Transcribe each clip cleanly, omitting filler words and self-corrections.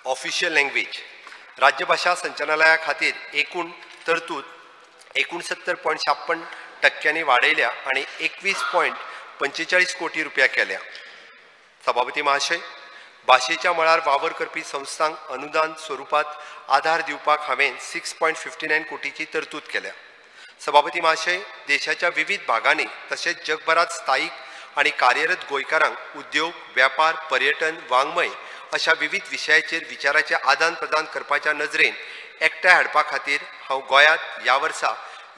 Official language राज्यभाशा संचालनालया खातीर एकूण तरतूद 69.56% वाडयल्या आनी 21.45 कोटी रुपया केल्या. सभापती महाशय, भाशेच्या मळार वावर करपी संस्थांक अनुदान स्वरुपात आधार दिवपाक हांवें 6.59 कोटीची तरतूद केल्या. सभापती महाशय, देशाच्या विविध भागांनी तशेंच जगभरात स्थायीक आनी कार्यरत गोंयकारांक उद्योग, व्यापार, पर्यटन, वाङ्मय अशा विविध विशयाचेर विचाराचें आदान प्रदान करपाच्या नजरेन एकठांय हाडपा खातीर हांव गोंयांत ह्या वर्सा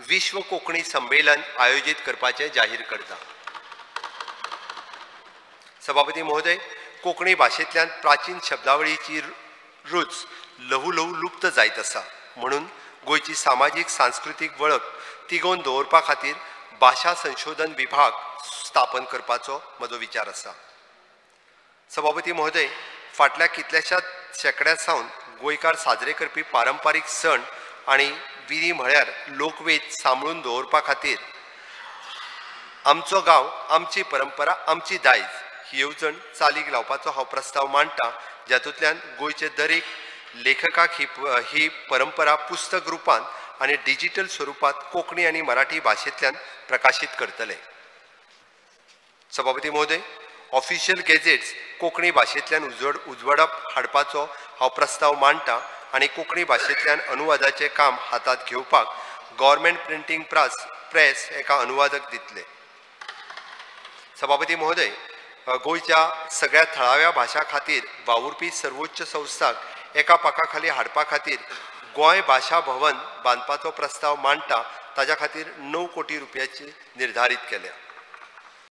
विश्व कोंकणी संमेलन आयोजीत करपाचें जाहीर करता. सभापती महोदय, कोंकणी भाशेंतल्यान प्राचीन शब्दावळीची रूच ल्हवू ल्हवू लुप्त जायत आसा, म्हणून गोंयची सामाजीक सांस्कृतीक वळख तिगोवन दवरपा खातीर भाशा संशोधन विभाग स्थापन करपाचो म्हजो विचार आसा. सभापती महोदय, फाटल्या कितल्याशाच शेंकड्या सावन गोंयकार साजरे करपी पारंपारीक सण आनी विधी म्हळ्यार लोकवेद सांबाळून दवरपा खातीर आमचो गांव, आमची परंपरा, आमची दायज ही येवजण चालीक लावपाचो हांव प्रस्ताव मांडटा, जातूंतल्यान गोंयचे दरेक लेखकाक ही परंपरा पुस्तक रुपान आनी डिजिटल स्वरुपात कोंकणी आनी मराठी भाशेंतल्यान प्रकाशीत करतले. सभापती महोदय, ऑफिशियल गॅझेट्स कोंकणी भाशेंतल्यान उजवाडप हाडपाचो हांव प्रस्ताव मांडटा आनी कोंकणी भाशेंतल्यान अनुवादाचें काम हातांत घेवपाक गव्हर्मेंट प्रिंटींग प्रेस एका अनुवादक दितले. सभापती महोदय, गोंयच्या सगळ्या थळाव्या भाशां खातीर वावुरपी सर्वोच्च संस्थांक एका पाखा खाली हाडपा खातीर गोंय भाशा भवन बांदपाचो प्रस्ताव मांडटा, ताज्या खातीर 9 कोटी रुपयाची निर्धारीत केल्या.